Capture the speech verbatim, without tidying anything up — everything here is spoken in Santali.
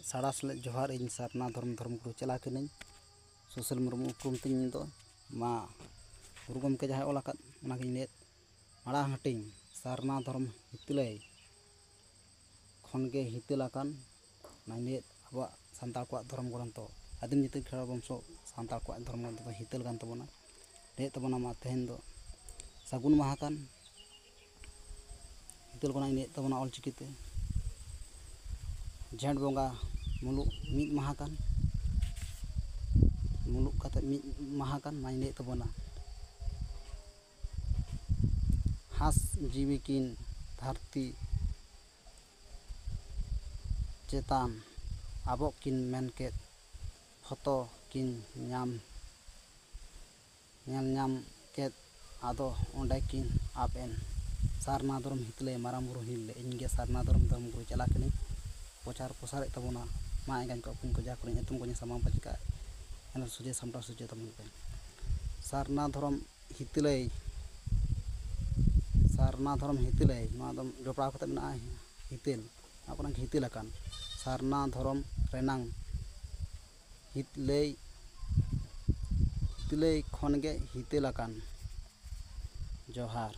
ᱥᱟᱲᱟ ᱥᱮᱞᱮᱫ ᱡᱚᱦᱟᱨ᱾ ᱤᱧ ᱥᱟᱨᱱᱟ ᱫᱷᱚᱨᱚᱢ, ᱫᱷᱚᱨᱚᱢ ᱜᱩᱨᱩ ᱪᱮᱞᱟ ᱠᱟᱹᱱᱟᱹᱧ᱾ ᱥᱩᱥᱤᱞ ᱢᱩᱨᱢᱩ ᱩᱯᱨᱩᱢ ᱛᱤᱧ ᱤᱧ ᱫᱚ᱾ ᱢᱟ ᱜᱩᱨᱩ ᱜᱚᱢᱠᱮ ᱡᱟᱦᱟᱸᱭ ᱚᱞ ᱟᱠᱟᱫ, ᱚᱱᱟᱜᱤᱧ ᱞᱟᱹᱭᱮᱫ᱾ ᱢᱟᱲᱟᱝ ᱦᱟᱹᱴᱤᱧ ᱥᱟᱨᱱᱟ ᱫᱷᱚᱨᱚᱢ ᱦᱤᱛᱟᱹᱞᱟᱹᱭ ᱠᱷᱚᱱ ᱜᱮ ᱦᱤᱛᱟᱹᱞ ᱟᱠᱟᱱ, ᱚᱱᱟᱧ ᱞᱟᱹᱭᱮᱫ, ᱟᱵᱚᱣᱟᱜ ᱥᱟᱱᱛᱟᱲ ᱠᱚᱣᱟᱜ ᱫᱷᱚᱨᱚᱢ ᱜᱨᱚᱱᱛᱷᱚ, ᱟᱹᱫᱤᱢ ᱡᱟᱹᱛᱤ ᱠᱷᱮᱨᱣᱟᱲ ᱵᱚᱝᱥᱚ ᱥᱟᱱᱛᱟᱲ ᱠᱚᱣᱟᱜ ᱫᱷᱚᱨᱚᱢ ᱜᱨᱚᱱᱛᱷᱚ ᱫᱚ ᱦᱤᱛᱟᱹᱞ ᱠᱟᱱ ᱛᱟᱵᱚᱱᱟ᱾ ᱞᱟᱹᱭᱮᱫ ᱛᱟᱵᱚᱱᱟ, ᱢᱟ ᱛᱮᱦᱮᱧ ᱫᱚ ᱥᱟᱹᱜᱩᱱ ᱢᱟᱦᱟ ᱠᱟᱱ, ᱦᱤᱛᱟᱹᱞ ᱠᱷᱚᱱᱟᱜ ᱤᱧ ᱞᱟᱹᱭᱮᱫ ᱛᱟᱵᱚᱱᱟ ᱚᱞᱪᱤᱠᱤᱛᱮ᱾ ᱡᱷᱮᱸᱴ ᱵᱚᱸᱜᱟ ᱢᱩᱞᱩᱜ ᱢᱤᱫ ᱢᱟᱦᱟ ᱠᱟᱱ, ᱢᱩᱞᱩᱜ ᱠᱟᱛᱮ ᱢᱤᱫ ᱢᱟᱦᱟ ᱠᱟᱱ, ᱢᱟᱧ ᱞᱟᱹᱭᱮᱫ ᱛᱟᱵᱚᱱᱟ᱾ ᱦᱟᱸᱥ ᱡᱤᱣᱤ ᱠᱤᱱ ᱫᱷᱟᱹᱨᱛᱤ ᱪᱮᱛᱟᱱ ᱟᱵᱚᱜ ᱠᱤᱱ ᱢᱮᱱ ᱠᱮᱫ, ᱯᱷᱚᱛᱚ ᱠᱤᱱ ᱧᱟᱢ, ᱧᱮᱞ ᱧᱟᱢ ᱠᱮᱫ, ᱟᱫᱚ ᱚᱸᱰᱮ ᱠᱤᱱ ᱟᱵ ᱮᱱ᱾ ᱥᱟᱨᱱᱟ ᱫᱷᱚᱨᱚᱢ ᱦᱤᱛᱟᱹᱞᱟᱹᱭ ᱢᱟᱨᱟᱝ ᱵᱩᱨᱩ ᱦᱤᱨ ᱞᱮ, ᱤᱧ ᱜᱮ ᱥᱟᱨᱱᱟ ᱫᱷᱚᱨᱚᱢ, ᱫᱷᱚᱨᱚᱢ ᱜᱩᱨᱩ ᱪᱮᱞᱟ ᱠᱟᱹᱱᱟᱹᱧ᱾ ᱯᱨᱚᱪᱟᱨ ᱯᱨᱚᱥᱟᱨᱮᱫ ᱛᱟᱵᱚᱱᱟ᱾ ᱢᱟ ᱮᱸᱜᱟᱧ ᱠᱚ, ᱟᱹᱯᱩᱧ ᱠᱚ, ᱡᱟ ᱠᱚᱨᱮᱧ ᱧᱩᱛᱩᱢ ᱠᱚᱧ ᱥᱟᱢᱟᱝ ᱯᱟᱹᱪᱤ ᱠᱟᱜ, ᱮᱱ ᱥᱚᱡᱷᱮ ᱥᱟᱢᱴᱟᱣ ᱥᱚᱡᱷᱮ ᱛᱟᱵᱚᱱ ᱯᱮ᱾ ᱥᱟᱨᱱᱟ ᱫᱷᱚᱨᱚᱢ ᱦᱤᱛᱟᱹᱞᱟᱹᱭ, ᱥᱟᱨᱱᱟ ᱫᱷᱚᱨᱚᱢ ᱦᱤᱛᱟᱹᱞᱟᱹᱭ, ᱱᱚᱣᱟ ᱫᱚ ᱡᱚᱯᱲᱟᱣ ᱠᱟᱛᱮ ᱢᱮᱱᱟᱜᱼᱟ ᱦᱤᱛᱟᱹᱞ, ᱚᱱᱟ ᱠᱷᱚᱱᱟᱜ ᱦᱤᱛᱟᱹᱞ ᱟᱠᱟᱱ᱾ ᱥᱟᱨᱱᱟ ᱫᱷᱚᱨᱚᱢ ᱨᱮᱱᱟᱝ ᱦᱤᱛᱟᱹᱞᱟᱹᱭ, ᱦᱤᱛᱟᱹᱞᱟᱹᱭ ᱠᱷᱚᱱ ᱜᱮ ᱦᱤᱛᱟᱹᱞ ᱟᱠᱟᱱ᱾ ᱡᱚᱦᱟᱨ᱾